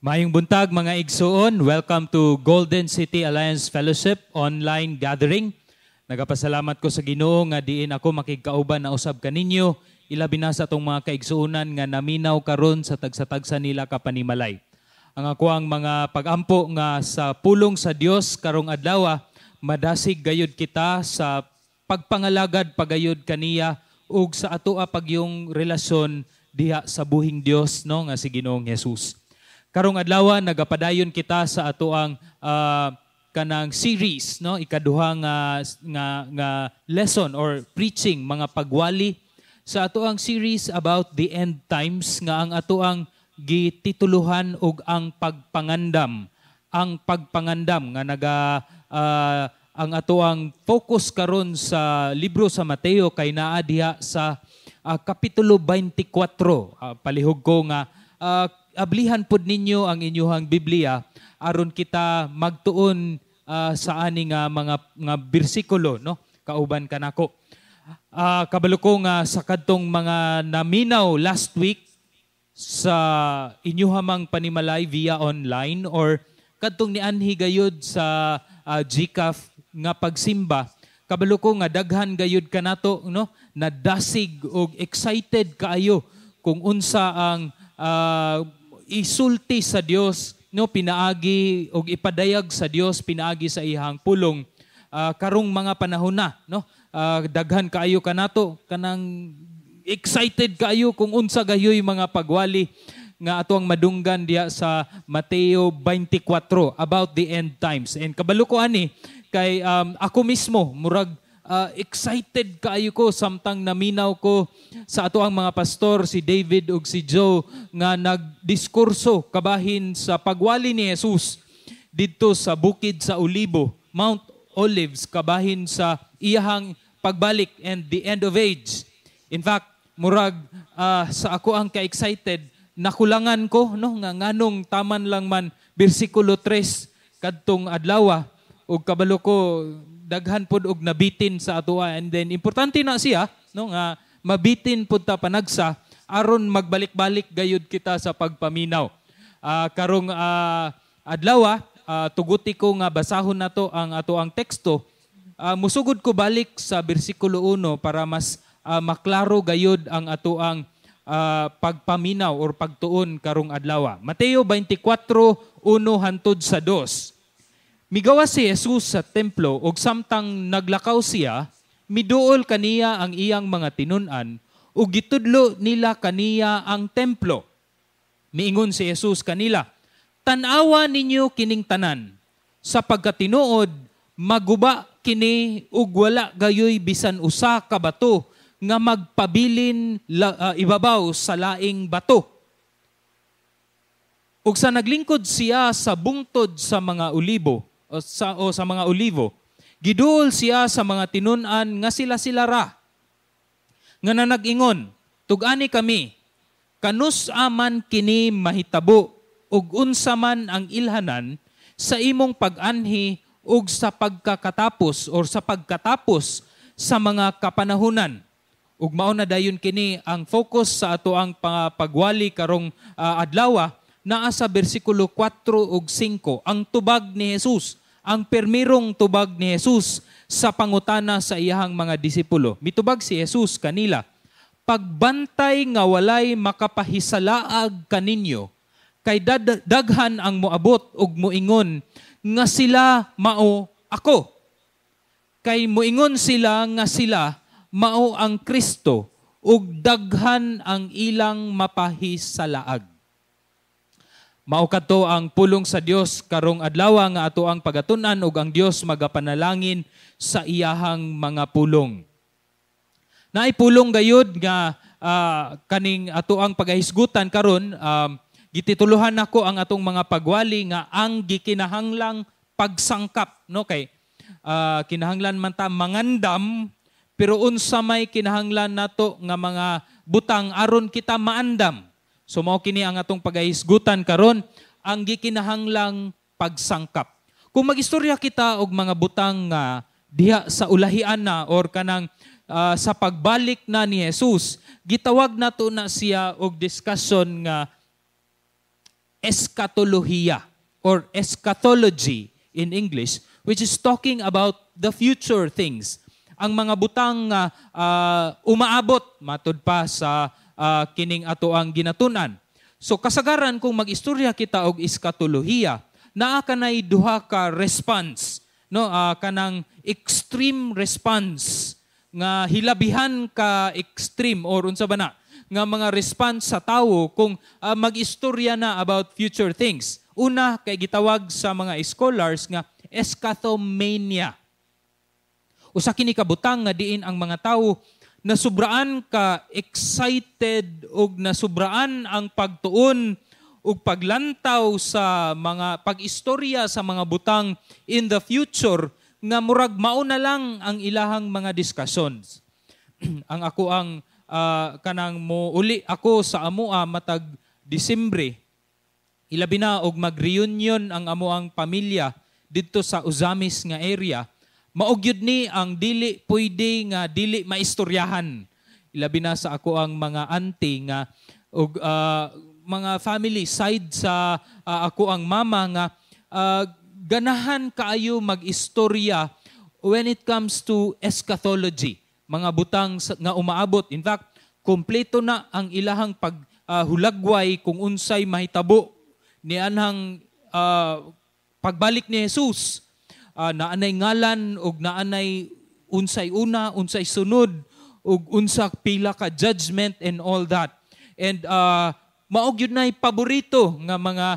Maayong buntag, mga igsuon. Welcome to Golden City Alliance Fellowship online gathering. Nagapasalamat ko sa Ginoo nga diin ako makigkauban na usab kaninyo, ilabi na sa atong mga kaigsuonan nga naminaw karon sa tagsa-tagsa nila ka panimalay. Ang ako ang mga pagampo nga sa pulong sa Dios karong adlaw, madasig gayud kita sa pagpangalagad pagayod kaniya ug sa atoa pagyong relasyon diha sa buhing Dios, no, nga si Ginoong Jesus. Karong adlaw, nagapadayon kita sa atoang kanang series, no, ikaduha nga lesson or preaching, mga pagwali sa atoang series about the end times nga ang atoang gitituluhan og Ang Pagpangandam. Ang Pagpangandam nga naga ang atoang focus karon sa libro sa Mateo kay naa diha sa kapitulo 24. Palihog ko nga ablihan pod ninyo ang inyuhang Biblia aron kita magtuon sa ani nga mga nga bersikulo, no, kauban kanako. Kabalo ko nga sa kadtong mga naminaw last week sa inyuhamang panimalay via online or kadtong nianhi gayud sa GCAF nga pagsimba, kabalo ko nga daghan gayud kanato, no, nadasig og excited kaayo kung unsa ang isulti sa Dios, no, pinaagi og ipadayag sa Dios pinaagi sa iyang pulong karong mga panahon na, no. Daghan kaayo kanato kanang excited kaayo kung unsa gayoy mga pagwali nga ato ang madunggan diha sa Mateo 24 about the end times. And kabalo ko ani kay ako mismo murag excited kaayo ko samtang naminaw ko sa ato ang mga pastor, si David ug si Joe, nga nagdiskurso kabahin sa pagwali ni Jesus didto sa bukid sa Olibo, Mount Olives, kabahin sa iyahang pagbalik and the end of age. In fact, murag sa ako ang ka-excited, nakulangan ko, no, nga nganong taman lang man bersikulo 3 kadtong adlaw, ug kabalo ko daghan pod og nabitin sa atoa. And then importante na siya, no, nga mabitin pud ta panagsa aron magbalik-balik gayud kita sa pagpaminaw. Karong adlaw, tuguti ko nga basahon nato ang ato ang teksto. Musugod ko balik sa bersikulo 1 para mas maklaro gayud ang ato ang pagpaminaw or pagtuon karong adlaw. Mateo 24:1 hantod sa 2. Migawas si Jesus sa templo ug samtang naglakaw siya, miduol kaniya ang iyang mga tinun-an ug gitudlo nila kaniya ang templo. Miingon si Jesus kanila, "Tan-awa ninyo kining tanan, sa pagkatinuod maguba kini ug wala gayoy bisan usa ka bato nga magpabilin ibabaw sa laing bato." Ug sa naglingkod siya sa bungtod sa mga olibo o sa mga olivo, giduol siya sa mga tinun-an nga sila-sila ra nga nanag-ingon, "Tug-ani kami, kanus aman kini mahitabo ug unsa man ang ilhanan sa imong pag-anhi ug sa pagkakatapos or sa pagkatapos sa mga kapanahunan?" Ug mao na dayon kini ang focus sa ato ang pagwali karong adlaw, naa sa bersikulo 4 ug 5, ang tubag ni Jesus, ang permirong tubag ni Jesus sa pangutana sa iyahang mga disipulo. Mitubag si Jesus kanila, "Pagbantay nga walay makapahisalaag kaninyo, kay daghan ang moabot ug moingon nga sila mao ako. Kay moingon sila nga sila mao ang Kristo ug daghan ang ilang mapahisalaag." Mao kadto ang pulong sa Dios karong adlaw nga ato ang pagatun-an ug ang Dios magapanalangin sa iyahang mga pulong. Naay pulong gayud nga kaning ato ang pagahisgutan karon, gitituluhan nako ang atong mga pagwali nga Ang Gikinahanglang Pagsangkap, no, kay kinahanglan man ta mangandam, pero unsa may kinahanglan nato nga mga butang aron kita maandam? So mao kini ang atong pagahisgutan karon, Ang Gikinahanglang Pagsangkap. Kung magistorya kita og mga butang nga diha sa ulahian na or kanang sa pagbalik na ni Jesus, gitawag nato na siya og discussion nga eschatologia or eschatology in English, which is talking about the future things. Ang mga butang nga umaabot matud pa sa kining ato ang ginatunan. So kasagaran kung mag-istorya kita og eskatolohiya, naa kanay duha ka response, no, kanang extreme response nga hilabihan ka extreme or unsa ba na nga mga response sa tawo kung mag-istorya na about future things. Una kay gitawag sa mga scholars nga eschatomania. Usa kini ka butang nga diin ang mga tawo nasubraan ka excited ug nasubraan ang pagtuon ug paglantaw sa mga pag-istorya sa mga butang in the future nga murag mao na lang ang ilahang mga discussions. Ang ako ang kanang mo uli ako sa amoa matag Disembre, ilabi na og mag-reunion ang amoang pamilya didto sa Ozamiz nga area, mao gyud ni ang dili pwede nga dili maistoryahan. Ilabi na sa ako ang mga auntie nga og mga family side sa ako ang mama nga ganahan kaayo mag-istorya when it comes to eschatology, mga butang nga umaabot. In fact, kompleto na ang ilahang pag hulagway kung unsay mahitabo ni anhang pagbalik ni Jesus. Naanay ngalan ug naanay unsay una, unsay sunod ug unsa pila ka judgment and all that. And mao gyud nay paborito nga mga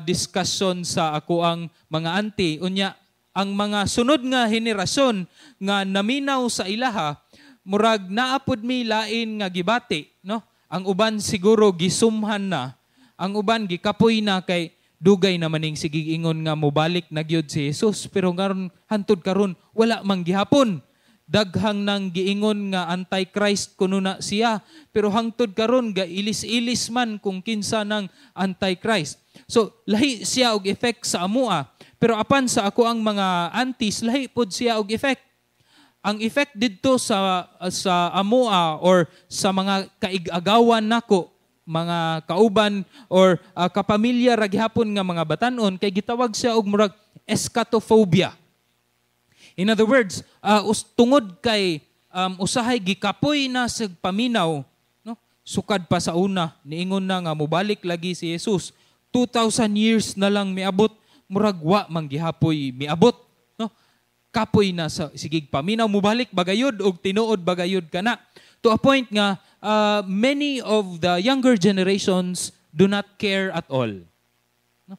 discussion sa ako ang mga auntie. Unya ang mga sunod nga henerasyon nga naminaw sa ilaha, murag naa pod mi lain nga gibati, no? Ang uban siguro gisumhan na, ang uban gikapoy na kay dugay naman ning sigig ingon nga mobalik na gyud si Jesus, pero ngaron hantud karon wala man gihapon. Daghang nang giingon nga Antichrist kuno na siya, pero hangtod karon ga ilis-ilis man kung kinsa nang Antichrist. So lahi siya og effect sa amoa, pero apan sa ako ang mga aunties, lahi pod siya og effect. Ang effect didto sa amoa or sa mga kaig-agawan nako, mga kauban or kapamilya ra gihapon nga mga batanon, kay gitawag siya og murag eschatophobia. In other words, tungod kay usahay gikapoy na sa paminaw, no? Sukad pa sa una, niingon na nga mobalik lagi si Jesus. 2,000 years na lang miabot, murag wa man gihapoy miabot, no? Kapoy na sa sigig paminaw, mobalik bagayod og tinuod bagayod kana. To a point nga many of the younger generations do not care at all. No?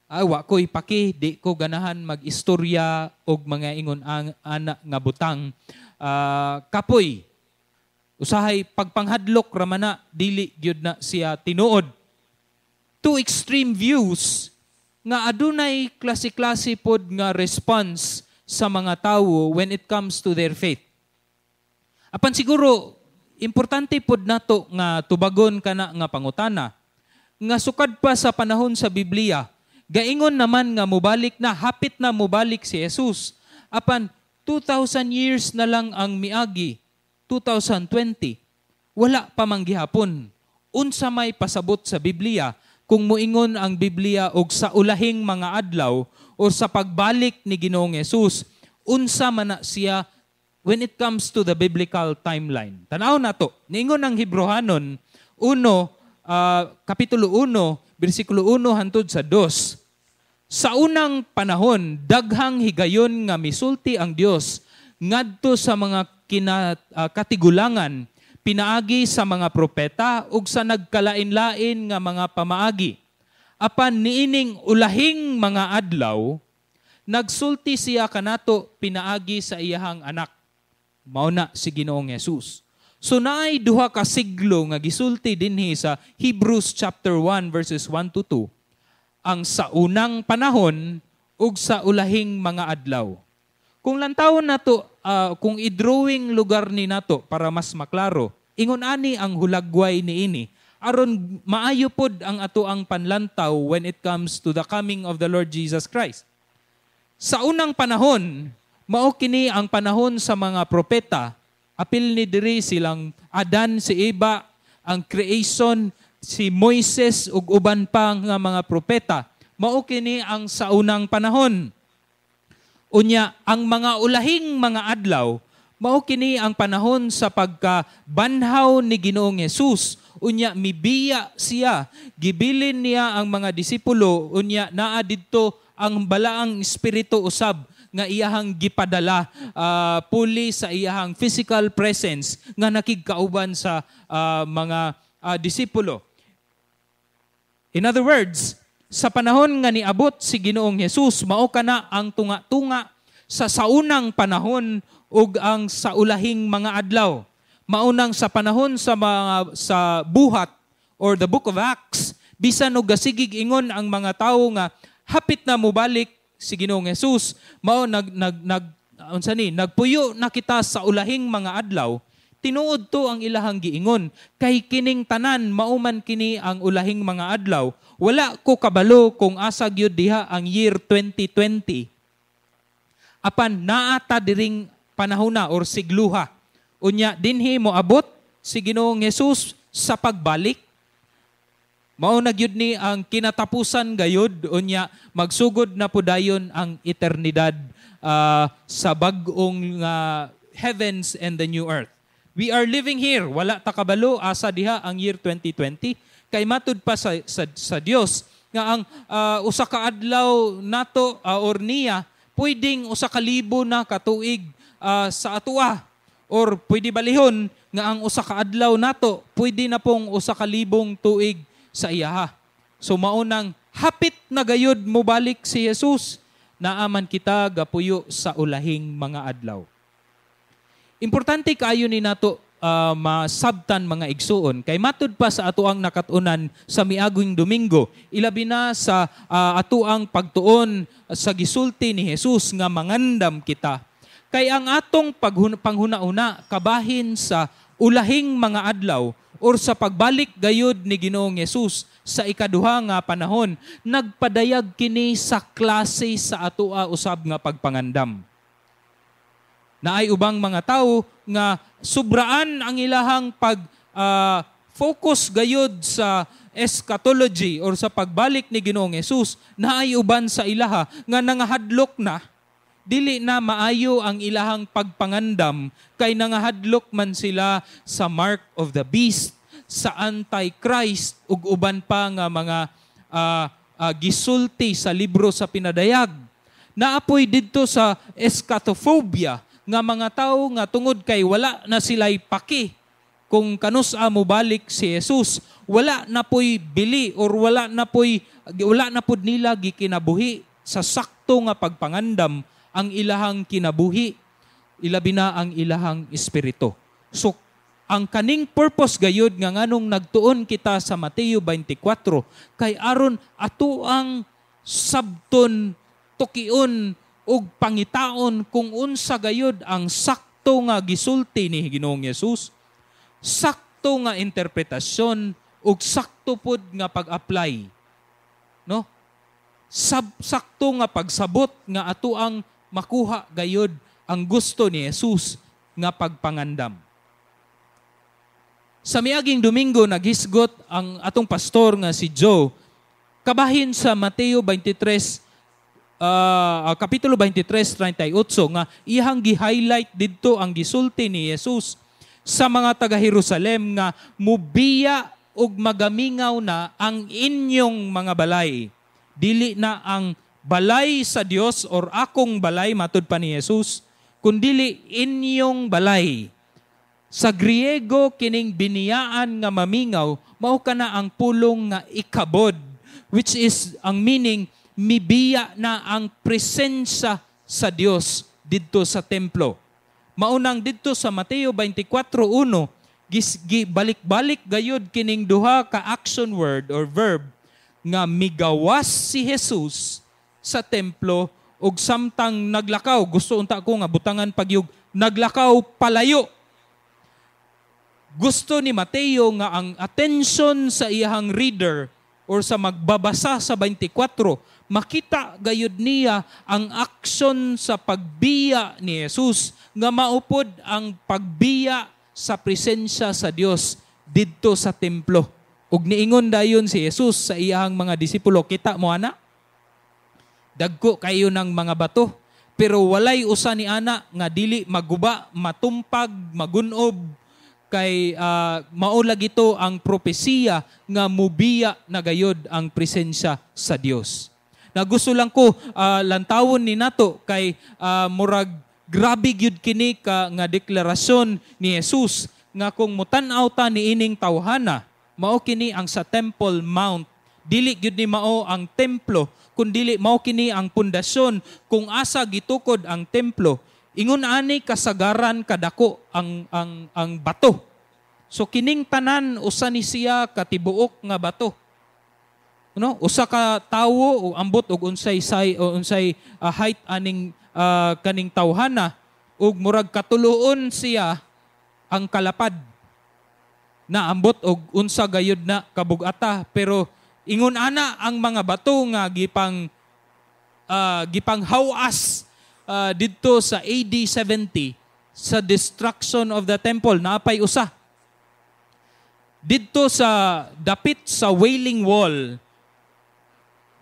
Ah, wa ko'y paki, di ko ganahan mag-istorya og mga ingon ang ana nga butang. Kapoy. Usahay pagpanghadlok ramana, dili gyud na siya tinuod. Two extreme views nga adunay klase-klase pod nga response sa mga tawo when it comes to their faith. Apan siguro importante pod nato nga tubagon kana nga pangutana nga sukad pa sa panahon sa Biblia, gaingon naman nga mobalik na, hapit na mobalik si Jesus. Apan 2,000 years na lang ang miagi, 2020, wala pa man gihapon. Unsa may pasabot sa Biblia kung moingon ang Biblia og sa ulahing mga adlaw o sa pagbalik ni Ginoong Jesus, unsa man na siya when it comes to the biblical timeline? Tanaw nato, niingon ang Hebreohanon 1, Kapitulo 1, bersikulo 1 hantod sa 2. Sa unang panahon, daghang higayon nga misulti ang Dios ngadto sa mga katigulangan pinaagi sa mga propeta ug sa nagkalain-lain nga mga pamaagi. Apan niining ulahing mga adlaw, nagsulti siya kanato pinaagi sa iyahang anak. Mao na si Ginoong Jesus. So naay duha ka siglo nga gisulti dinhi sa Hebrews chapter 1 verses 1 to 2, ang sa unang panahon ug sa ulahing mga adlaw. Kung lantawon nato, kung i-drawing lugar ni nato para mas maklaro, ingon ani ang hulagway niini aron maayo pod ang ato ang panlantaw when it comes to the coming of the Lord Jesus Christ. Sa unang panahon, mao kini ang panahon sa mga propeta. Apil ni diri silang Adan si Eva, ang creation, si Moises ug uban pa nga mga propeta, mao kini ang sa unang panahon. Unya ang mga ulahing mga adlaw, mao kini ang panahon sa pagkabanhaw ni Ginoong Hesus. Unya mibiya siya, gibilin niya ang mga disipulo, unya naa didto ang Balaang Espiritu usab nga iyahang gipadala puli sa iyahang physical presence nga nakigkauban sa mga disipulo. In other words, sa panahon nga niabot si Ginoong Hesus, mao kana ang tunga-tunga sa saunang panahon ug ang sa ulahing mga adlaw. Maunang sa panahon sa mga sa Buhat or the Book of Acts, bisan og gasigig ingon ang mga tawo nga hapit na mobalik si Ginoong Hesus, mao nag nag nag unsa ni, nagpuyo na kita sa ulahing mga adlaw. Tinuod to ang ilahang giingon kay kining tanan mao man kini ang ulahing mga adlaw. Wala ko kabalo kung asa gyud diha ang year 2020, apan naa ta diring panahona or sigluha. Unya dinhi moabot si Ginoong Hesus sa pagbalik. Mao na gyud ni ang kinatapusan gayud, unya magsugod na pudayon ang eternidad sa bag-ong heavens and the new earth. We are living here. Wala ta kabalo asa diha ang year 2020 kay matud pa sa Dios nga ang usa ka adlaw nato or niya pwedeng 1,000 na katuig sa atoa, or pwede balihon nga ang usa ka adlaw nato pwede na pong 1,000 tuig sa iyaha. So maunang hapit na gayud mobalik si Jesus, naaman kita gapuyo sa ulahing mga adlaw. Importante kaayo ni nato masabtan, mga igsuon, kay matud pa sa atoang nakatunan sa miaging Domingo, ilabi na sa atoang pagtuon sa gisulti ni Jesus nga mangandam kita. Kay ang atong panghuna-una kabahin sa ulahing mga adlaw or sa pagbalik gayud ni Ginoong Hesus sa ikaduha nga panahon, nagpadayag kini sa klase sa atoa usab nga pagpangandam. Naay ubang mga tawo nga sobraan ang ilahang pag focus gayud sa eschatology or sa pagbalik ni Ginoong Hesus. Naay uban sa ilaha nga nangahadlok na, dili na maayo ang ilahang pagpangandam kay nangahadlok man sila sa mark of the beast, sa Antichrist ug uban pa nga mga gisulti sa libro sa Pinadayag. Naapoy didto sa eschatophobia nga mga tawo nga tungod kay wala na sila'y paki kung kanus-a mobalik si Jesus, wala na po'y bili or wala na pod nila gikinabuhi sa sakto nga pagpangandam ang ilahang kinabuhi, ilabi na ang ilahang espiritu. So ang kaning purpose gayud nga nganong nagtuon kita sa Mateo 24 kay aron ato ang sabton, tukion ug pangitaon kung unsa gayud ang sakto nga gisulti ni Ginoong Hesus, sakto nga interpretasyon ug sakto pod nga pag-apply, no? Sakto nga pagsabot nga ato ang makuha gayud ang gusto ni Jesus nga pagpangandam. Sa miaging Domingo, naghisgot ang atong pastor nga si Joe kabahin sa Mateo 23, Kapitulo 23:38 nga iyang gi-highlight didto ang gisulti ni Jesus sa mga taga Jerusalem nga mubiya ug magamingaw na ang inyong mga balay. Dili na ang balay sa Dios or akong balay, matud pa ni Jesus, kundili inyong balay. Sa Griego, kining biniyaan nga mamingaw, mao kana ang pulong nga ikabod, which is ang meaning mibiya na ang presensya sa Dios didto sa templo. Maunang didto sa Mateo 24:1, balik-balik gayud kining duha ka action word or verb nga migawas si Jesus sa templo ug samtang naglakaw, gusto unta ko nga butangan pagyug naglakaw palayo. Gusto ni Mateo nga ang attention sa iyahang reader or sa magbabasa sa 24, makita gayud niya ang aksyon sa pagbiya ni Jesus nga maupod ang pagbiya sa presensya sa Dios didto sa templo. Ug niingon dayon si Jesus sa iyang mga disipulo, "Kita mo ana? Dagko kayo ng mga bato, pero walay usa ni ana nga dili maguba, matumpag, magunob, kay mao lagi to ang propesiya nga mubiya na gayod ang presensya sa Dios." Na gusto lang ko lantawon ni nato kay murag grabe gyud kini ka nga deklarasyon ni Jesus nga kung mutan-aw ta niining tawhana, mao kini ang sa Temple Mount. Dili gyud ni mao ang templo, kun dili mao kini ang pundasyon kung asa gitukod ang templo. Ingon ani kasagaran kadako ang bato. So kining tanan, usa ni siya katibuok nga bato. No? Usa ka tawo o ambot og unsay say o unsay height aning kaning tawhana, ug murag katuluon siya ang kalapad. Na ambot og unsa gayud na kabugata, pero ingon ana ang mga bato nga gipang hawas didto sa AD 70 sa destruction of the temple. Naapay usa didto sa dapit sa Wailing Wall.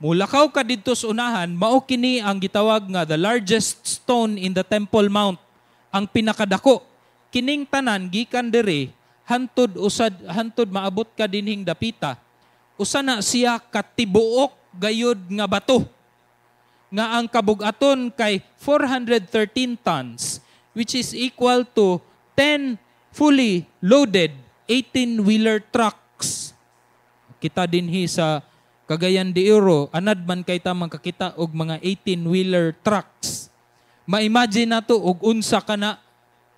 Mulakaw ka didto sa unahan, mao kini ang gitawag nga the largest stone in the Temple Mount, ang pinakadako. Kining tanan gikan diri hantod usad hantod maabot ka dinhing dapita, usa na siya katibuok gayud nga bato nga ang kabugaton kay 413 tons, which is equal to 10 fully loaded 18-wheeler trucks. Kita dinhi sa Cagayan de Oro, anad man kay ta makakita og mga 18-wheeler trucks. Ma-imagine nato og unsa kana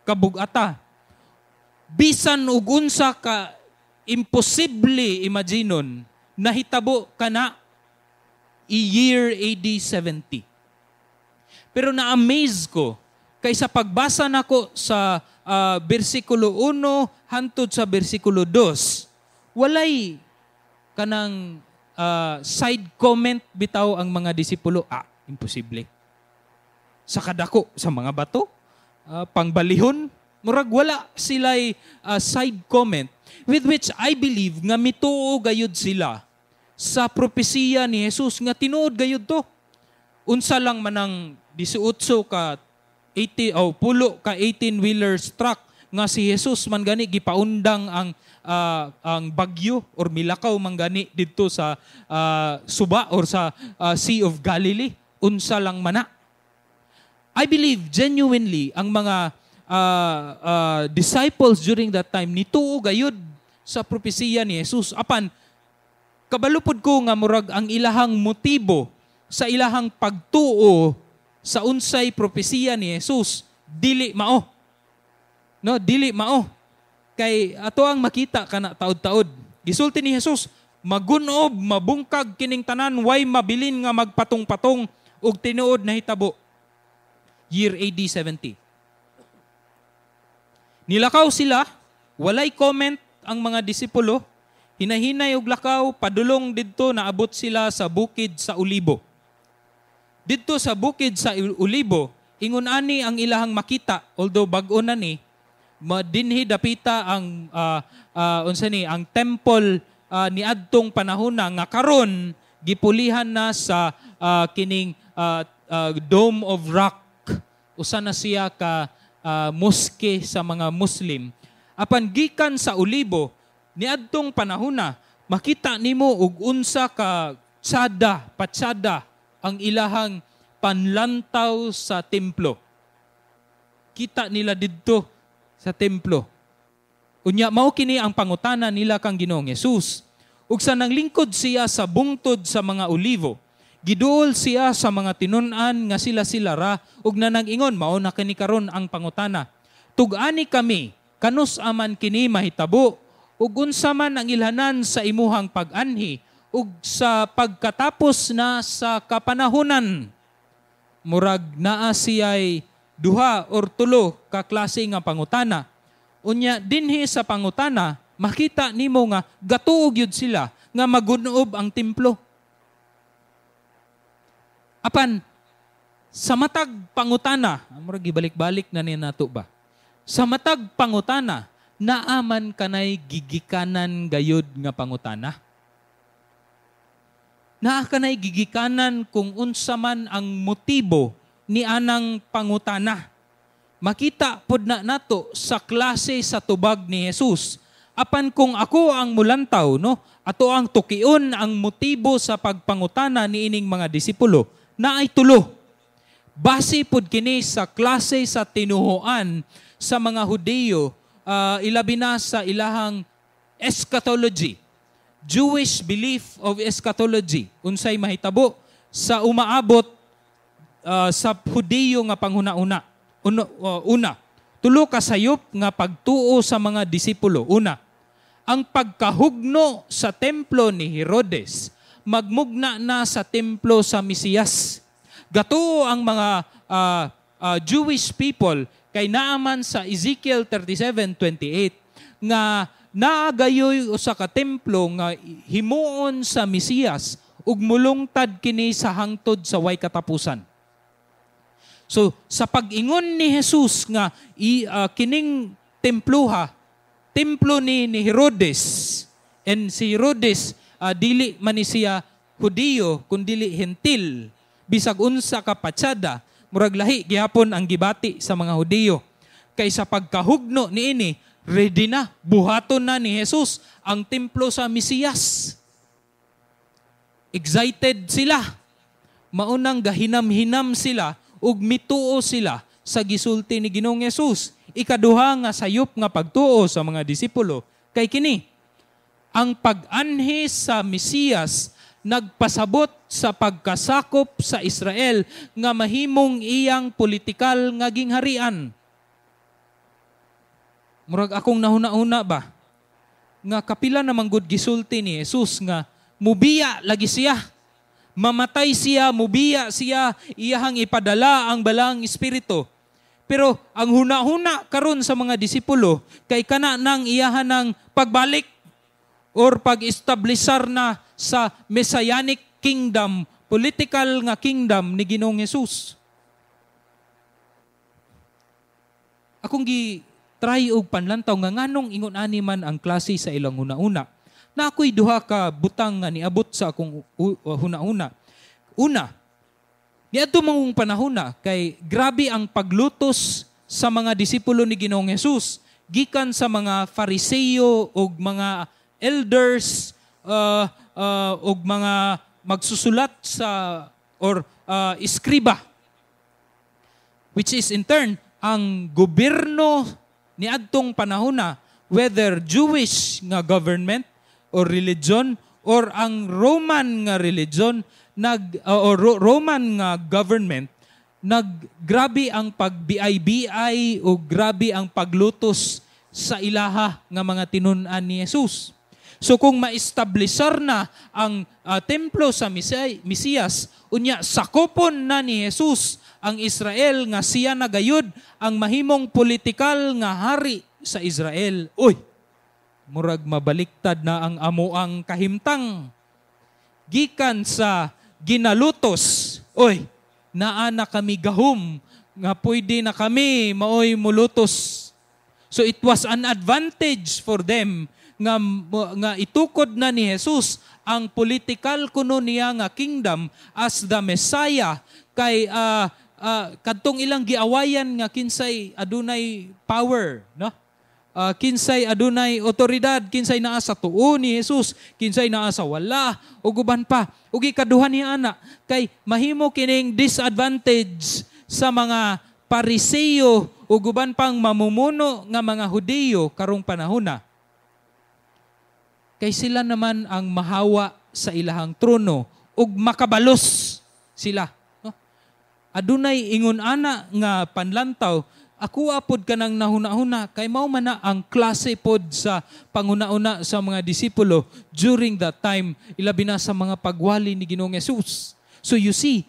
kabugata. Bisan og unsa ka imposible imaginon, nahitabo kana year AD 70. Pero na-amaze ko kay sa pagbasa nako sa bersikulo 1 hantod sa bersikulo 2, walay kanang side comment bitaw ang mga disipulo. "Ah, imposible. Sa kadako sa mga bato, pangbalihon." Murag wala sila'y side comment, with which I believe nga mituo gayud sila sa propesiya ni Jesus nga tinuod gayud to. Unsa lang manang 18 ka 80 o pulo ka 18 wheelers truck nga si Jesus man gani gipaundang ang bagyo or milakaw man gani didto sa suba or sa Sea of Galilee? Unsa lang mana? I believe genuinely ang mga disciples during that time nituo gayud sa propesiya ni Jesus. Apan kabalo pod ko nga murag ang ilahang motibo sa ilahang pagtuo sa unsay propesiya ni Jesus dili mao. No, dili mao. Kay ato ang makita kana taod-taod. Gisulti ni Jesus, magunob, mabungkag kining tanan, way mabilin nga magpatong-patong, ug tinuod nahitabo. Year AD 70. Nilakaw sila, walay comment ang mga disipulo, hinahinay og lakaw padulong didto, naabot sila sa bukid sa Olibo. Didto sa bukid sa Olibo, ingon ani ang ilahang makita, although bag-o na ni, dinhi dapita ang unsa ni ang temple niadtong panahona nga karon gipulihan na sa kining Dome of Rock. Usa na siya ka mosque sa mga Muslim. Apan gikan sa Olibo niadtong panahona, makita nimo og unsa ka tsada, patsada ang ilahang panlantaw sa templo. Kita nila didto sa templo. Unya mao kini ang pangutana nila kang Ginoong Hesus. Ug sa nanglingkod siya sa bungtod sa mga olivo, giduol siya sa mga tinun-an nga sila-sila ra ug nanag-ingon, mao na kini karon ang pangutana. "Tug-ani kami, kanus aman kini mahitabo, ug unsa man ang ilhanan sa imuhang pag-anhi ug sa pagkatapos na sa kapanahunan?" Murag naa siya'y duha or tulo ka klase nga pangutana. Unya dinhi sa pangutana, makita nimo nga gatuo gyud sila nga magunob ang templo. Apan sa matag pangutana, murag gibalik-balik na ni nato ba? Sa matag pangutana, Naa man kanay gigikanan gayud nga pangutana? Naa kanay gigikanan kung unsa man ang motibo ni anang pangutana? Makita pod na nato sa klase sa tubag ni Jesus. Apan kung ako ang mulantaw, no, ato ang tukion ang motibo sa pagpangutana ni ining mga disipulo, naay tulo. Base pod kini sa klase sa tinuhuan sa mga Hudiyo, ilabi na sa ilahang eschatology. Jewish belief of eschatology. Unsay mahitabo sa umaabot sa Hudiyo nga panghuna-una. Una, tulo ka sayop nga pagtuo sa mga disipulo. Una, ang pagkahugno sa templo ni Herodes magmugna na sa templo sa Mesiyas. Gatuo ang mga Jewish people kay naaman sa Ezekiel 37:28 nga naagayoy usa ka templo nga himuon sa Mesiyas ug mulungtad kini sa hangtod sa way katapusan. So sa pag-ingon ni Jesus nga kining temploha, templo ni Herodes, and si Herodes dili man ni siya Hudiyo kun dili Hentil, bisag unsa ka patsada, murag lahi gihapon ang gibati sa mga Hudiyo. Kay sa pagkahugno niini, ready na, buhaton na ni Jesus ang templo sa Mesiyas. Excited sila. Maunang gahinam-hinam sila ug mituo sila sa gisulti ni Ginoong Jesus. Ikaduha nga sayop nga pagtuo sa mga disipulo kay kini: ang pag-anhi sa Mesiyas nagpasabot sa pagkasakop sa Israel nga mahimong iyang politikal nga gingharian. Murag akong nahuna-huna ba nga kapila naman gud gisulti ni Jesus nga mubiya lagi siya. Mamatay siya, mubiya siya, iyahang ipadala ang Balaang Espiritu. Pero ang huna-huna karon sa mga disipulo kay kana nang iyahan ng pagbalik or pag-establisar na sa Messianic kingdom, political nga kingdom ni Ginoong Jesus. Akong gi-try og panlantaw nga nganong ingon ani man ang klase sa ilang huna-huna. Na ako'y duha ka butang nga niabot sa akong huna-huna. Una, niadto mangong panahona kay grabe ang paglutos sa mga disipulo ni Ginoong Jesus gikan sa mga Fariseo ug mga elders ug mga magsusulat sa or iskriba, which is in turn ang gobyerno niadtong panahona, whether Jewish nga government or religion or ang Roman nga religion nag or Roman nga government, naggrabe ang pag-BI-BI o grabe ang paglutos sa ilaha nga mga tinun-an ni Jesus. So kung maestablisar na ang templo sa Mesiyas, unya sakopon na ni Jesus ang Israel nga siya na gayud ang mahimong politikal nga hari sa Israel. Uy, murag mabaliktad na ang amuang kahimtang. Gikan sa ginalutos, uy, naa na kami gahum nga pwede na kami maoy mulutos. So it was an advantage for them nga itukod na ni Jesus ang political kuno niya nga kingdom as the Messiah kay kadtong ilang giawayan nga kinsay adunay power, no? Kinsay adunay otoridad, kinsay naa sa tuo ni Jesus, kinsay naa sa wala, ug uban pa. Ug ikaduha niya ana kay mahimo kining disadvantage sa mga Pariseo ug uban pang mamumuno nga mga Hudiyo karong panahona. Kay sila naman ang mahawa sa ilahang trono ug makabalos sila. No? Adunay ingon ana nga panlantaw, ako apod kanang nahuna-huna kay mao man na ang klase pod sa panguna-una sa mga disipulo during that time, ilabi na sa mga pagwali ni Ginoong Jesus. So you see,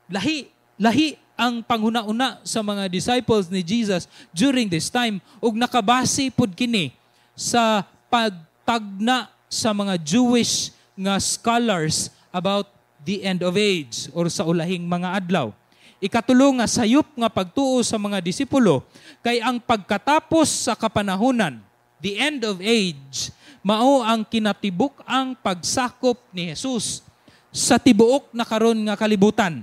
lahi lahi ang panghuna-una sa mga disciples ni Jesus during this time ug nakabase pod kini sa pagtagna sa mga Jewish nga scholars about the end of age or sa ulahing mga adlaw. Ikatulo nga sayop nga pagtuo sa mga disipulo kay ang pagkatapos sa kapanahunan, The end of age mao ang kinatibuk-ang pagsakop ni Jesus sa tibuok na karon nga kalibutan.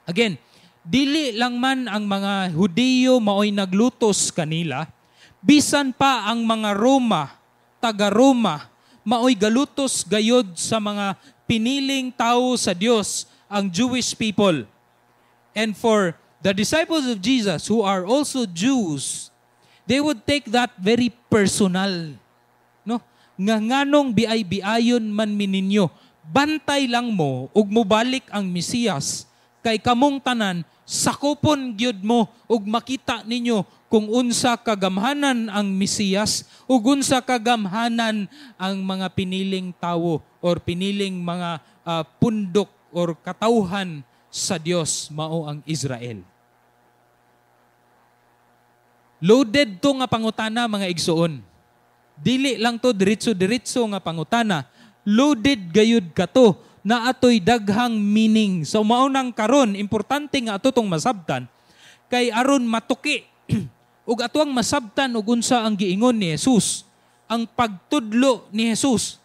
Again, dili lang man ang mga Hudiyo maoy naglutos kanila, bisan pa ang mga Roma, taga-Roma, maoy galutos gayod sa mga piniling tao sa Dios, ang Jewish people. And for the disciples of Jesus who are also Jews, they would take that very personal. No? Nga nganong biay-biayon man mi ninyo, bantay lang mo ug mobalik ang Mesiyas kay kamong tanan sakupon gyud mo ug makita ninyo kung unsa kagamhanan ang Mesiyas ug unsa kagamhanan ang mga piniling tawo or piniling mga pundok or katawhan sa Dios, mao ang Israel. Loaded to nga pangutana, mga igsuon. Dili lang to diretso-diretso nga pangutana. Loaded gayud kato na atoy daghang meaning. So mao nang karon importante nga ato tong masabtan kay aron matuki ug atoang masabtan ug unsa ang giingon ni Jesus, ang pagtudlo ni Jesus.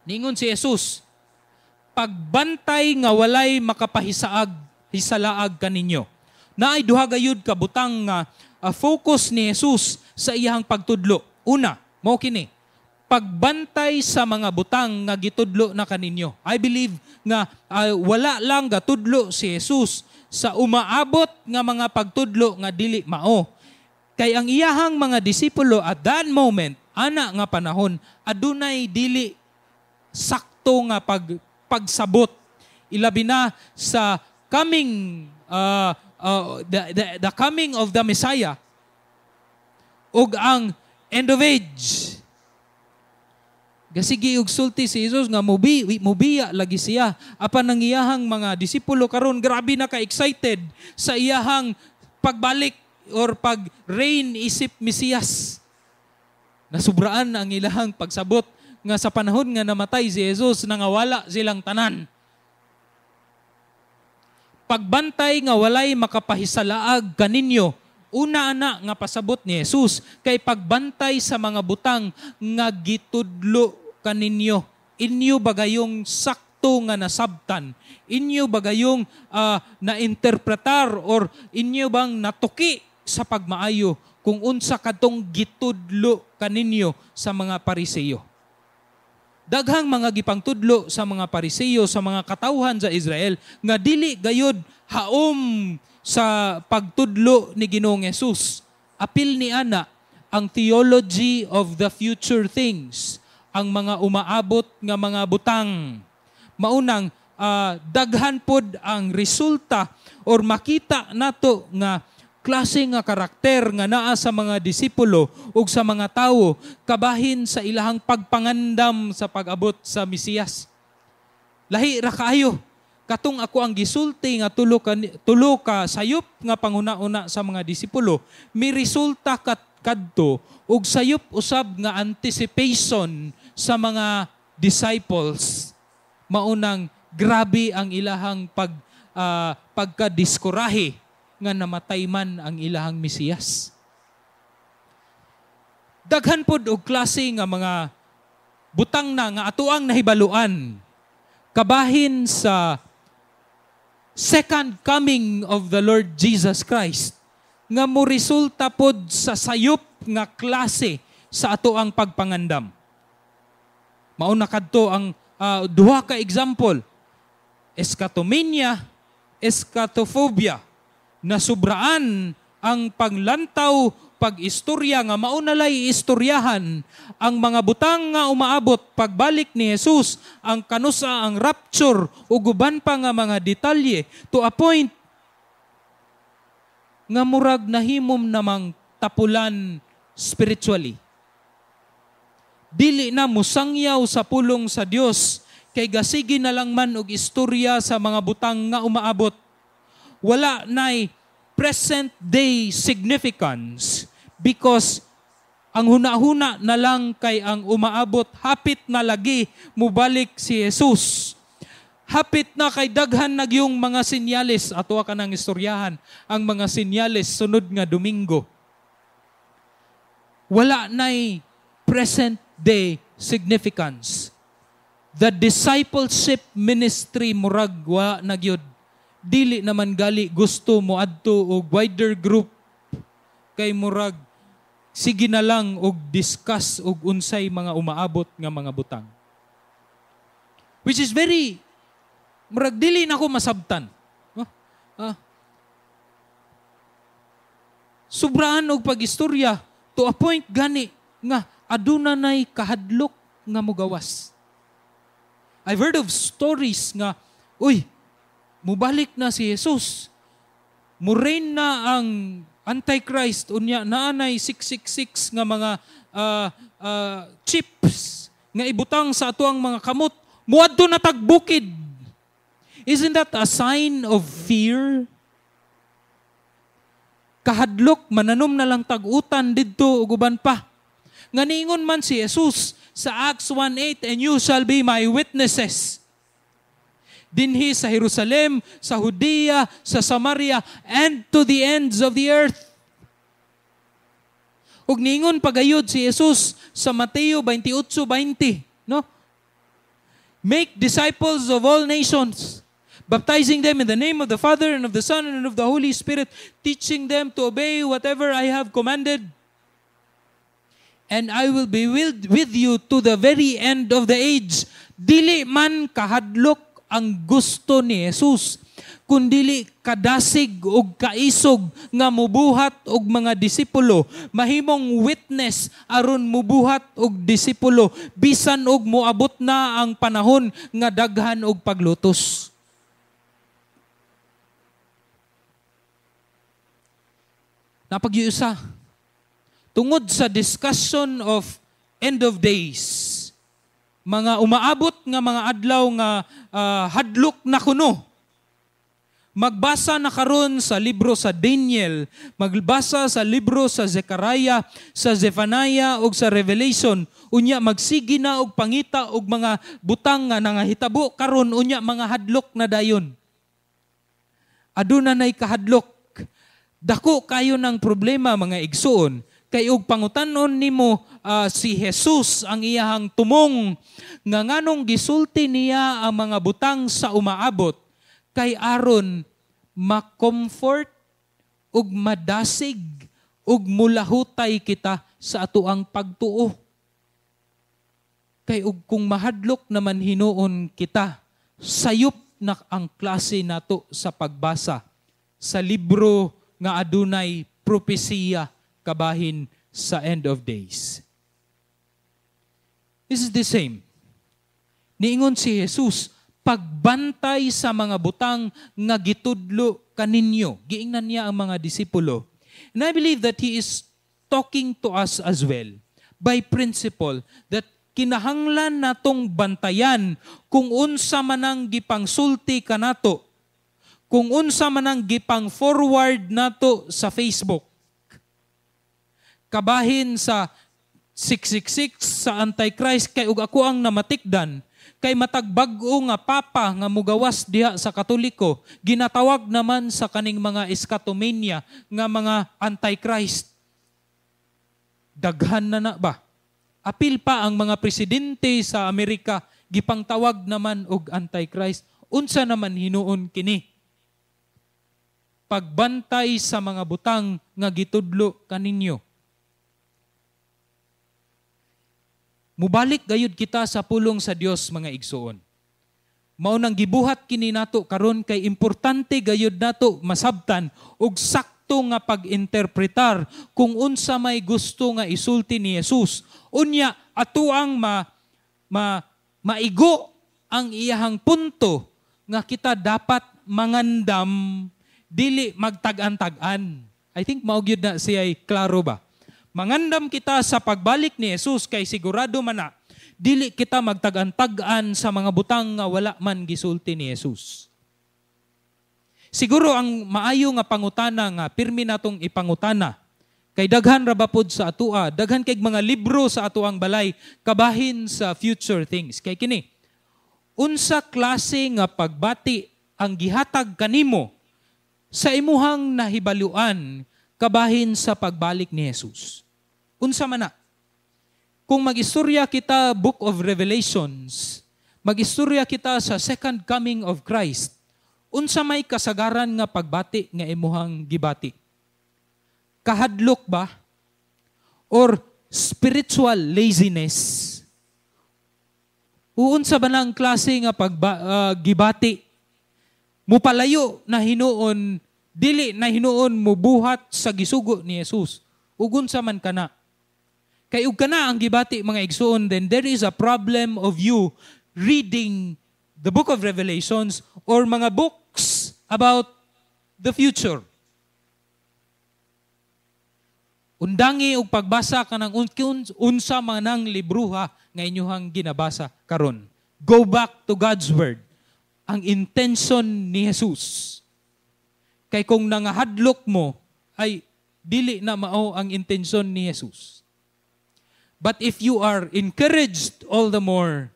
Niingon si Jesus, "Pagbantay nga walay makapahisaag hisalaag kaninyo." Naay duha gayud ka butang nga focus ni Jesus sa iyang pagtudlo. Una, mao kini: pagbantay sa mga butang nga gitudlo na kaninyo. I believe nga wala lang gatudlo si Jesus sa umaabot nga mga pagtudlo nga dili mao. Kay ang iyahang mga disipulo at that moment, ana nga panahon, adunay dili sakto nga pagsabot. Ilabi na sa coming the coming of the Messiah ug ang end of age. Gasigi og sulti si Jesus nga mubiya lagi siya. Apan ang iyahang mga disipulo karon grabe na ka-excited sa iyahang pagbalik or pag-reign isip Mesiyas. Nasubraan ang ilahang pagsabot nga sa panahon nga namatay si Jesus, nangawala silang tanan. Pagbantay nga walay makapahisalaag kaninyo. Una ana nga pasabot ni Jesus kay pagbantay sa mga butang nga gitudlo kaninyo. Inyo bagayong sakto nga nasabtan? Inyo bagayong nainterpretar or inyo bang natuki sa pagmaayo kung unsa kadtong gitudlo kaninyo sa mga Pariseyo? Daghang mga gipangtudlo sa mga Pariseyo sa mga katawhan sa Israel nga dili gayod haom sa pagtudlo ni Ginoong Jesus. Apil ni ana ang theology of the future things, ang mga umaabot nga mga butang. Maunang daghan pod ang resulta or makita nato nga klase nga karakter nga naa sa mga disipulo ug sa mga tawo kabahin sa ilahang pagpangandam sa pag-abot sa Mesiyas. Lahi ra kaayo katong ako ang gisulti nga tulo ka sayop nga panguna-una sa mga disipulo, mi resulta kat kadto ug sayop usab nga anticipation sa mga disciples. Maunang grabe ang ilahang pagkadiskurahe nga namatay man ang ilahang Mesiyas. Daghan pod og klase nga mga butang na nga atoang nahibaluan kabahin sa second coming of the Lord Jesus Christ nga mo resulta pod sa sayop nga klase sa atoang pagpangandam. Mao na kadto ang duha ka example: eskatomania, eschatophobia, na sobraan ang paglantaw, pag-istorya nga maunalay istoryahan ang mga butang nga umaabot, pagbalik ni Jesus, ang kanusa ang rapture ug uban pa nga mga detalye, to a point nga murag nahimom namang tapulan spiritually. Dili na musangyaw sa pulong sa Dios kay gasigi na lang man og istorya sa mga butang nga umaabot. Wala nay present day significance because ang huna-huna na lang kay ang umaabot, hapit na lagi mubalik si Jesus. Hapit na kay daghan nagyong mga senyales. Ato ka ng istoryahan ang mga senyales sunod nga Domingo. Wala na'y present day significance. The discipleship ministry murag wa na gyud. Dili naman gali gusto mo adto og wider group kay murag sige na lang og discuss og unsay mga umaabot nga mga butang. Which is very murag dili na ko masabtan. Sobraan og pag-istorya to a point gani nga aduna nay kahadlok nga mugawas. I've heard of stories nga, uy, mubalik na si Jesus. Mu-reign na ang Antichrist, unya naanay 666 nga mga chips nga ibutang sa atuang mga kamot, muadto na tag bukid. Isn't that a sign of fear? Kahadlok, mananom na lang tag-utan didto ug uban pa. Nga niingon man si Jesus sa Acts 1:8, "And you shall be my witnesses." Dinhi sa Jerusalem, sa Judea, sa Samaria, and to the ends of the earth. Ug niingon pagayod si Jesus sa Mateo 28:20, no? "Make disciples of all nations, baptizing them in the name of the Father and of the Son and of the Holy Spirit, teaching them to obey whatever I have commanded. And I will be with you to the very end of the age." Dili man kahadlok ang gusto ni Jesus, kundili kadasig og kaisog nga mubuhat og mga disipulo, mahimong witness aron mubuhat og disipulo bisan og moabot na ang panahon nga daghan og paglutos. Napagyusa tungod sa discussion of end of days, mga umaabot nga mga adlaw nga hadlok na kuno. Magbasa na karon sa libro sa Daniel, magbasa sa libro sa Zechariah, sa Zephaniah ug sa Revelation, unya magsigi na og pangita og mga butang nga nangahitabo karon, unya mga hadlok na dayon. Aduna nay kahadlok. Dako kayo ng problema, mga igsuon, kay og pangutanon nimo si Jesus ang iyahang tumong nga nganong gisulti niya ang mga butang sa umaabot, kay aron ma-comfort ug madasig ug mulahutay kita sa atoang pagtuo. Kay ug kung mahadlok naman hinuon kita, sayop na ang klase nato sa pagbasa sa libro nga adunay propesiya kabahin sa end of days. This is the same. Niingon si Jesus, pagbantay sa mga butang nga gitudlo kaninyo. Giingnan niya ang mga disipulo. And I believe that He is talking to us as well by principle that kinahanglan natong bantayan kung unsa man ang gipangsulti kanato, kung unsa man ang gipang-forward nato sa Facebook. Kabahin sa 666 sa Antichrist, kay ug ako ang namatikdan kay matag bag-o nga papa nga mugawas diha sa Katoliko, ginatawag naman sa kaning mga eskatomania nga mga Antichrist. Daghan na na ba? Apil pa ang mga presidente sa Amerika, gipangtawag naman og Antichrist. Unsa naman hinuon kini? Pagbantay sa mga butang nga gitudlo kaninyo. Mubalik gayud kita sa pulong sa Dios, mga igsuon. Mao nang gibuhat kini nato karon kay importante gayud nato masabtan og sakto nga pag-interpretar kung unsa may gusto nga isulti ni Jesus. Unya atuang maigo ang iyahang punto nga kita dapat mangandam, dili magtag-an-tag-an. I think mao gyud na siya klaro ba? Mangandam kita sa pagbalik ni Jesus kay sigurado man na dili kita magtag-antag-an sa mga butang nga wala man gisulti ni Jesus. Siguro ang maayo nga pangutana nga pirmi natong ipangutana kay daghan ra ba pod sa atua, daghan kay mga libro sa atuang balay kabahin sa future things. Kay kini, unsa klase nga pagbati ang gihatag kanimo sa imuhang nahibaluan kabahin sa pagbalik ni Jesus? Unsa man na? Kung mag-istorya kita Book of Revelations, mag-istorya kita sa second coming of Christ, unsa may kasagaran nga pagbati nga imuhang gibati? Kahadlok ba? Or spiritual laziness? Uunsa ba nang klase nga gibati? Mupalayo na hinuon, dili na hinuon mubuhat sa gisugo ni Jesus. Ug unsa man kana? Kay ug kana ang gibati, mga igsuon, then there is a problem of you reading the Book of Revelations or mga books about the future. Undangi og pagbasa kanang unsa man ang libruha nga inyuhang ginabasa karon. Go back to God's Word. Ang intention ni Jesus. Kay kung nangahadlok mo, ay dili na mao ang intention ni Jesus. But if you are encouraged all the more,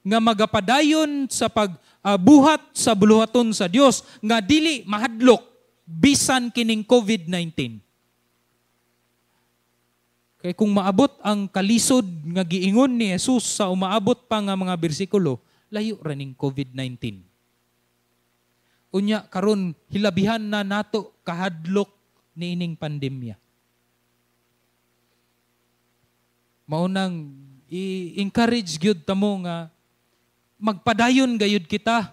nga magapadayon sa pagbuhat sa buluhaton sa Dios, nga dili mahadlok bisan kining COVID-19. Kay kung maabot ang kalisod nga giingon ni Jesus sa umaabot pa nga mga bersikulo, layo ra ning COVID-19. Unya karon hilabihan na nato kahadlok niining pandemya. Maunang i-encourage gyud tamo nga magpadayon gayud kita.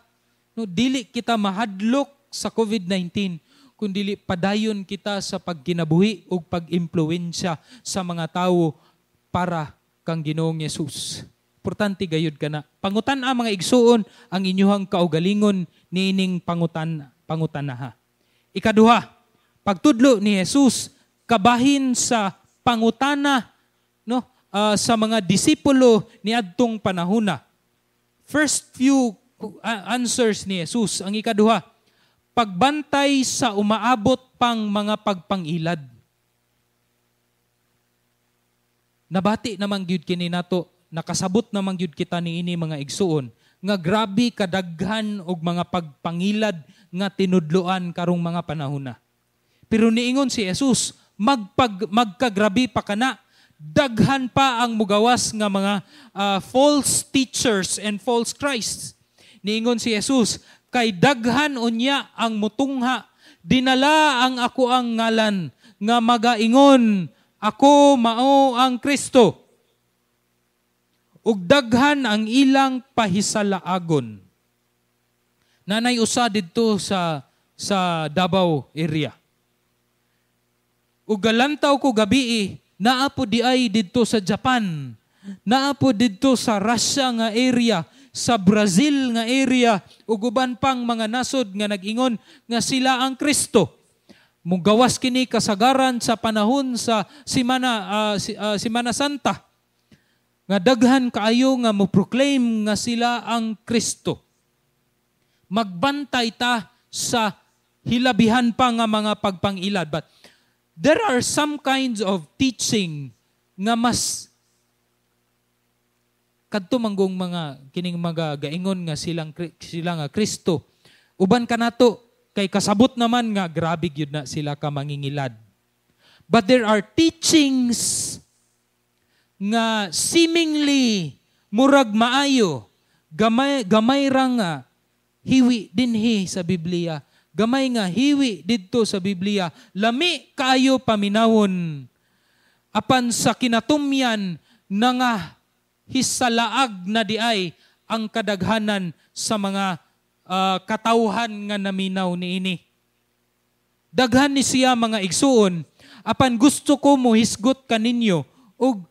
No, dili kita mahadlok sa COVID-19, kun dili padayon kita sa pagkinabuhi ug pag-impluwensya sa mga tawo para kang Ginoong Hesus. Importante gayud kana. Pangutan-a, mga igsuon, ang inyuhang kaugalingon niining pangutanaha. Ikaduha, pagtudlo ni Jesus kabahin sa pangutana, no, sa mga disipulo niadtong panahona. First few answers ni Jesus. Ang ikaduha, pagbantay sa umaabot pang mga pagpangilad. Nabati naman gyud kini nato, nakasabot naman gyud kita niini, mga igsuon, nga grabe kadaghan og mga pagpangilad nga tinudloan karong mga panahona. Pero niingon si Jesus, magkagrabe pa kana, daghan pa ang mugawas nga mga false teachers and false Christs. Niingon si Jesus, kay daghan unya ang mutungha, dinala ang ako ang ngalan, nga magaingon, "Ako mao ang Kristo." Ug daghan ang ilang pahisalaagon. Nanay usa didto sa Davao area. Ug galantaw ko gabii, naa po di ay didto sa Japan, naa po didto sa Russia nga area, sa Brazil nga area, ug uban pang mga nasod nga nag-ingon nga sila ang Kristo. Mugawas kini kasagaran sa panahon sa Simana Santa, nga daghan kaayo nga mo-proclaim nga sila ang Kristo. Magbantay ta sa hilabihan pa nga mga pagpangilad. But there are some kinds of teaching nga mas kadto manggong mga kining mga gaingon nga sila nga Kristo. Uban kanato kay kasabot naman nga grabe gyud na sila ka mangingilad. But there are teachings nga seemingly murag maayo, gamay ra nga hiwi dinhi sa Biblia, gamay nga hiwi didto sa Biblia, lami kaayo paminawon, apan sa kinatumyan na nga hisalaag na diay ang kadaghanan sa mga katawhan nga naminaw niini. Daghan ni siya, mga igsuon, apan gusto ko mohisgot kaninyo og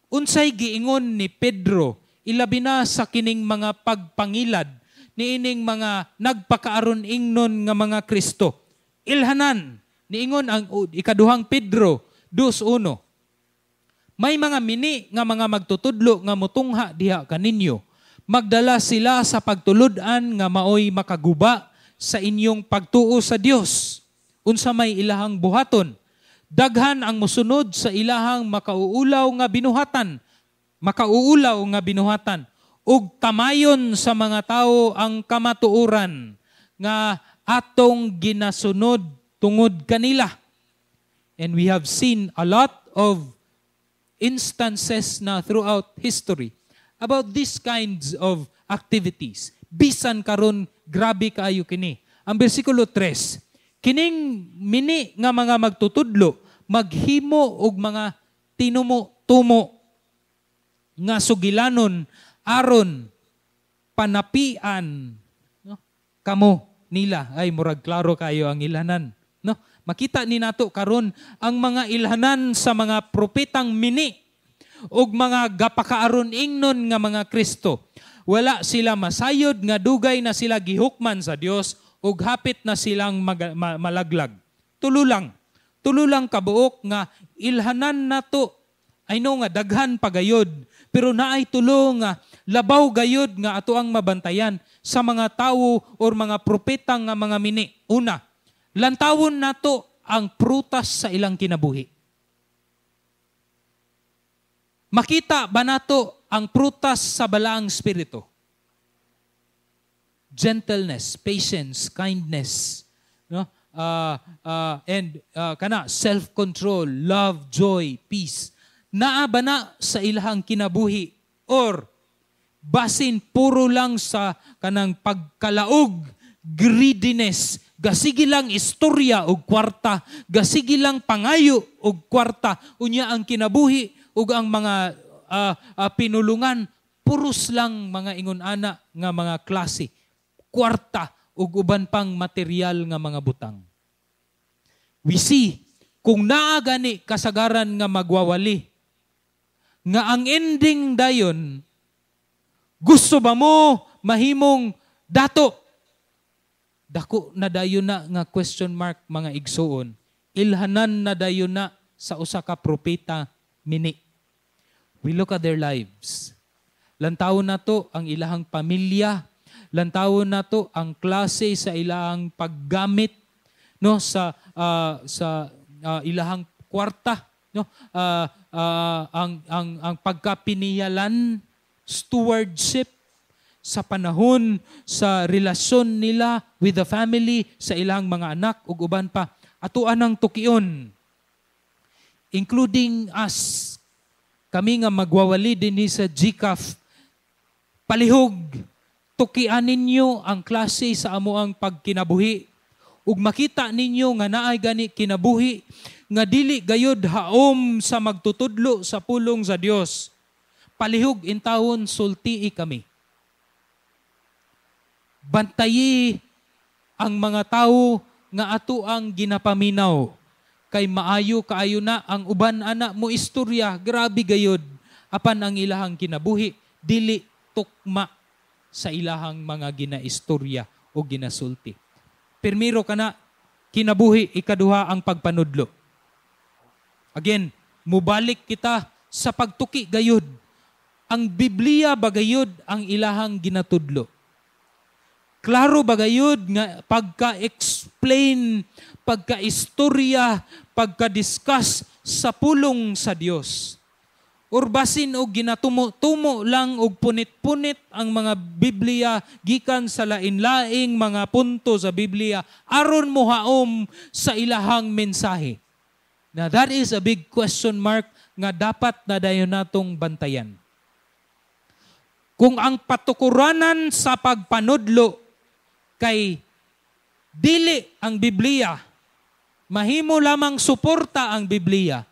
unsay giingon ni Pedro ilabi na sa kining mga pagpangilad niining mga nagpakaaron ingnon nga mga Kristo. Ilhanan, niingon ang ikaduhang Pedro 2:1. May mga mini nga mga magtutudlo nga mutungha diha kaninyo. Magdala sila sa pagtulud-an nga maoy makaguba sa inyong pagtuo sa Dios. Unsa may ilahang buhaton? Daghan ang musunod sa ilahang makauulaw nga binuhatan. Makauulaw nga binuhatan. Ug tamayon sa mga tawo ang kamatuoran nga atong ginasunod tungod kanila. And we have seen a lot of instances na throughout history about these kinds of activities. Bisan karon, grabe kaayo kini. Ang bersikulo 3, kining mini nga mga magtutudlo maghimo og mga tinumo-tumo nga sugilanon aron panapian, no, kamo nila. Ay, murag klaro kayo ang ilhanan, no? Makita ni nato karon ang mga ilhanan sa mga propetang mini ug mga gapakaaron ingnon nga mga Kristo. Wala sila masayod nga dugay na sila gihukman sa Dios ug hapit na silang malaglag. Tulo lang. Tulo lang kabuok nga ilhanan nato. I know nga daghan pagayod, pero naay tulo nga labaw gayod nga ato ang mabantayan sa mga tawo or mga propeta nga mga mini. Una, lantawon nato ang prutas sa ilang kinabuhi. Makita ba nato ang prutas sa Balaang Espiritu? Gentleness, patience, kindness, no? And kana self-control, love, joy, peace. Naa ba na sa ilahang kinabuhi or basin puro lang sa kanang pagkalaog, greediness, gasige lang istorya og kwarta, gasige lang pangayo og kwarta, unya ang kinabuhi ug ang mga pinulungan puros lang mga ingon ana nga mga klase, kwarta ug uban pang material nga mga butang? We see kung naa gani kasagaran nga magwawali nga ang ending dayon, "Gusto ba mo mahimong dato?" Dako na dayon na nga question mark, mga igsuon. Ilhanan na dayon na sa usa ka propeta mini. We look at their lives. Lantawon nato ang ilahang pamilya, lantawon nato ang klase sa ilahang paggamit, no, sa ilahang kwarta, no, ang pagkapiniyalan, stewardship sa panahon, sa relasyon nila with the family, sa ilang mga anak ug uban pa. Ato anang tukion, including us, kami nga magwawali dinhi sa GCAF, palihog tukian ninyo ang klase sa amoang pagkinabuhi ug makita ninyo nga naay gani kinabuhi nga dili gayod haom sa magtutudlo sa pulong sa Dios. Palihog intawon sultii kami. Bantayi ang mga tawo nga ato ang ginapaminaw kay maayo kaayo na ang uban ana mo istorya, grabe gayod, apan ang ilahang kinabuhi dili tukma sa ilahang mga ginaistorya o ginasulti. Pirmiro kana kinabuhi, ikaduha, ang pagpanudlo. Again, mubalik kita sa pagtuki gayud. Ang Biblia ba gayud ang ilahang ginatudlo? Klaro ba gayud nga pagka-explain, pagka-istorya, pagka-discuss sa pulong sa Dios? Or basin og ginatumo-tumo lang og punit-punit ang mga Biblia gikan sa lain-laing mga punto sa Biblia aron mohaom sa ilahang mensahe? Now that is a big question mark nga dapat na dayon natong bantayan. Kung ang patukuranan sa pagpanudlo kay dili ang Biblia, mahimo lamang suporta ang Biblia,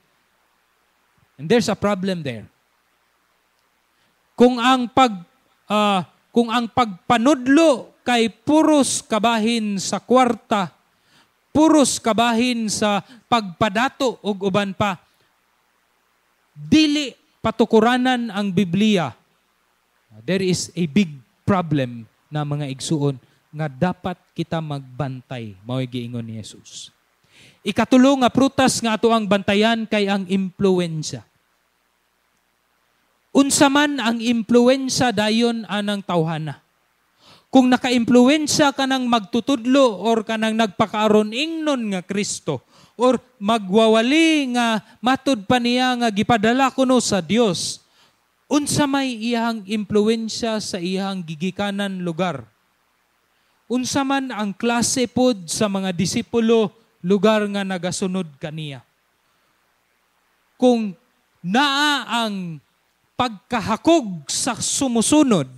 and there's a problem there. Kung ang pagpanudlo kay puros kabahin sa kwarta, puros kabahin sa pagpadato ug uban pa, dili patukuranan ang Biblia, there is a big problem na, mga igsuon, nga dapat kita magbantay, mao'y giingon ni Jesus. Ikatulo nga prutas nga ato ang bantayan kay ang impluwensya. Unsa man ang impluwensya dayon anang tawhana? Kung naka-impluwensya ka ng magtutudlo or kanang nagpakaaron ingnon nga Kristo or magwawali nga matud pa niya nga gipadala kuno sa Dios, unsa may iyang impluwensya sa iyang gigikanan lugar? Unsa man ang klase pod sa mga disipulo lugar nga nagasunod kaniya? Kung Naa ang pagkahakog sa sumusunod,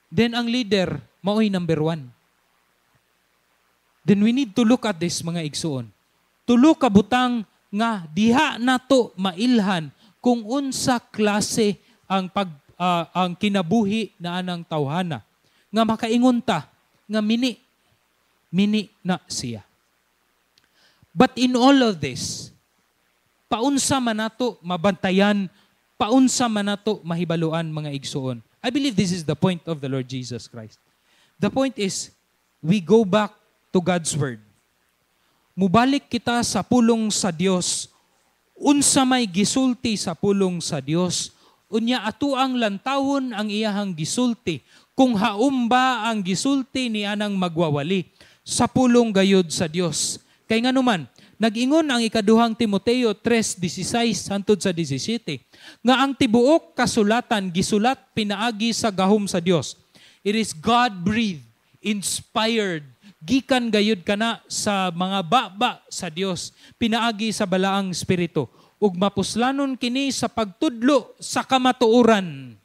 then ang leader maoy number one. Then we need to look at this, mga igsuon. Tulo ka butang nga diha nato mailhan kung unsa klase ang kinabuhi na anang tawhana nga makaingon ta nga mini mini na siya. But in all of this, paunsa man nato mabantayan, paunsa man nato mahibaluan, mga igsuon? I believe this is the point of the Lord Jesus Christ. The point is, we go back to God's Word. Mubalik kita sa pulong sa Dios. Unsa may gisulti sa pulong sa Dios, unya atuang lantawon ang iyahang gisulti. Kung haom ba ang gisulti ni anang magwawali sa pulong gayod sa Dios. Kay nganuman, nag-ingon ang ikaduhang Timoteo 3:16 hantod sa 17 nga ang tibuok kasulatan gisulat pinaagi sa gahom sa Dios. It is God-breathed, inspired, gikan gayud kana sa mga baba sa Dios pinaagi sa balaang espiritu, ug mapuslanon kini sa pagtudlo sa kamatuoran.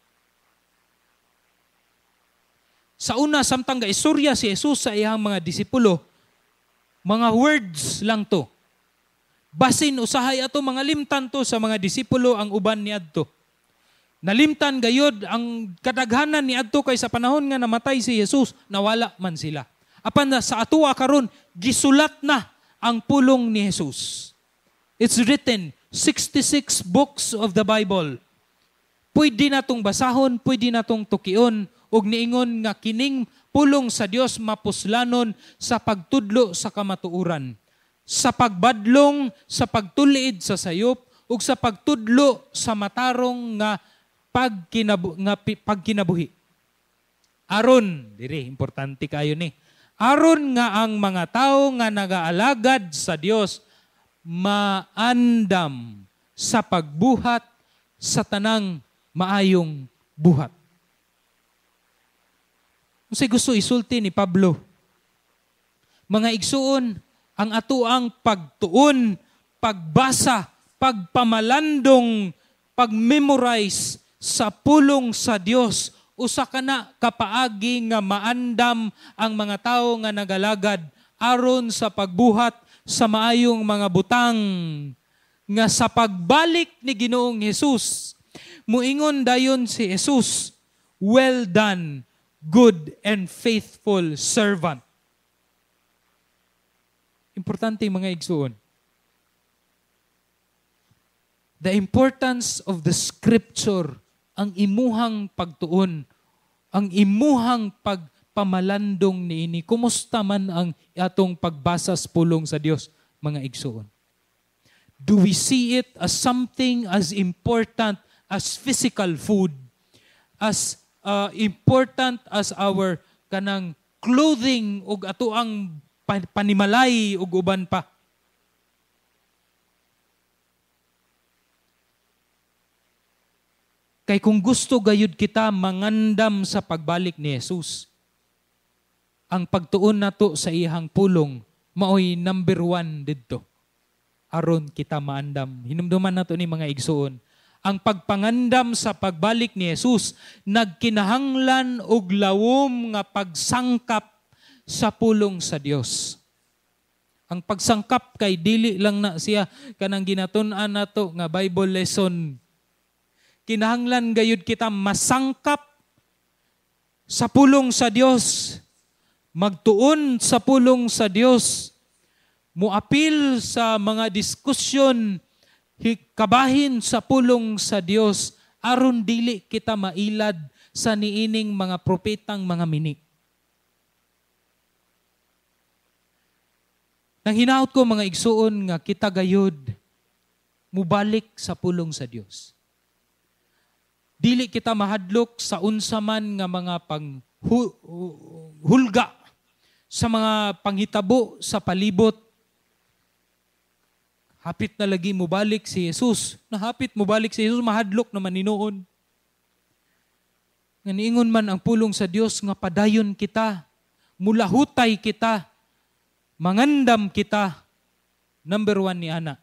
Sa una, samtang gaistorya si Jesus sa iyang mga disipulo, mga words lang to. Basin usahay ato mga limtan to sa mga disipulo ang uban niadto. Nalimtan gayod ang kadaghanan niadto kay sa panahon nga namatay si Jesus, nawala man sila. Apan na sa atua karon gisulat na ang pulong ni Jesus. It's written, 66 books of the Bible. Pwede natong basahon, pwede natong tukion, ug niingon nga kining pulong sa Dios mapuslanon sa pagtudlo sa kamatuoran, sa pagbadlong, sa pagtuliid sa sayop, ug sa pagtudlo sa matarong nga pagkinabuhi. Aron, diri importante kayo ni. Aron nga ang mga tawo nga nagaalagad sa Dios maandam sa pagbuhat sa tanang maayong buhat. Unsay gusto isulti ni Pablo? Mga igsuon, ang atuang pagtuon, pagbasa, pagpamalandong, pagmemorize sa pulong sa Dios, usa ka na kapaagi nga maandam ang mga tawo nga nagalagad aron sa pagbuhat sa maayong mga butang nga sa pagbalik ni Ginoong Hesus, muingon dayon si Jesus, "Well done, good and faithful servant." Importante, mga igsuon. The importance of the scripture, ang imuhang pagtuon, ang imuhang pagpamalandong niini. Kumusta man ang atong pagbasa sa pulong sa Dios, mga igsuon? Do we see it as something as important as physical food? As important as our kanang clothing ug atoang panimalay ug uban pa? Kay kung gusto gayud kita mangandam sa pagbalik ni Jesus, ang pagtuon nato sa iyang pulong maoy number one didto. Aron kita maandam. Hinumduman nato ni, mga igsuon. Ang pagpangandam sa pagbalik ni Jesus nagkinahanglan og lawom nga pagsangkap sa pulong sa Dios. Ang pagsangkap kay dili lang na siya kanang ginatun-an nato nga Bible lesson. Kinahanglan gayud kita masangkap sa pulong sa Dios, magtuon sa pulong sa Dios, muapil sa mga diskusyon kabahin sa pulong sa Dios, aron dili kita mailad sa niining mga propetang mga mini. Nang hinaut ko, mga igsuon, nga kita gayud mubalik sa pulong sa Dios. Dili kita mahadlok sa unsa man nga mga panghulga sa mga panghitabo sa palibot. Hapit na lagi mubalik si Jesus. Nahapit mubalik si Jesus, mahadlok naman hinuon. Nga niingon man ang pulong sa Dios nga padayon kita, mulahutay kita, mangandam kita. Number one ni ana,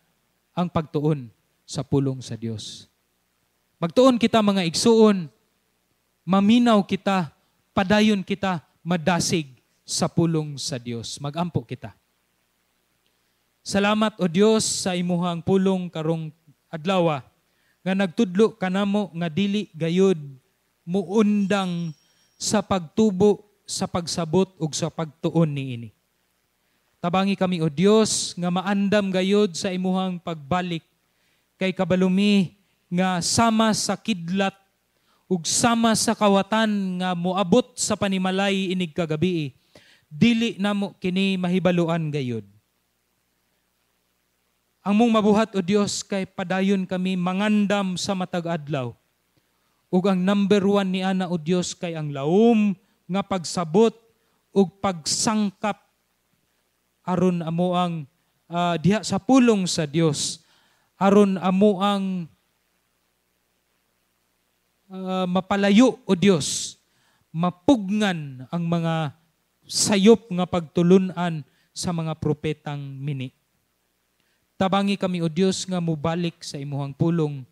ang pagtuon Sa pulong sa Dios. Magtuon kita, mga igsuon, maminaw kita, padayon kita madasig sa pulong sa Dios. Magampo kita. Salamat, O Dios, sa imuhang pulong karong adlaw nga nagtudlo kanamo nga dili gayud muundang sa pagtubo, sa pagsabot ug sa pagtuon niini. Tabangi kami, O Dios, nga maandam gayud sa imuhang pagbalik kay kabalo mi nga sama sa kidlat ug sama sa kawatan nga moabot sa panimalay inig kagabi, dili namo kini mahibaluan gayud. Ang mong mabuhat, O Dios, kay padayon kami mangandam sa matag adlaw. Ug ang number one ni ana, O Dios, kay ang laom nga pagsabot ug pagsangkap aron amo ang diha sa pulong sa Dios, aron amo ang mapalayo, O Dios, mapugngan ang mga sayop nga pagtulunan sa mga propetang mini. Tabangi kami, O Dios, nga mubalik sa imuhang pulong,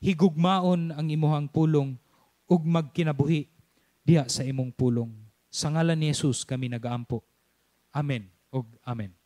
higugmaon ang imuhang pulong ug magkinabuhi diha sa imong pulong. Sa ngalan ni Jesus kami nagaampo. Amen ug amen.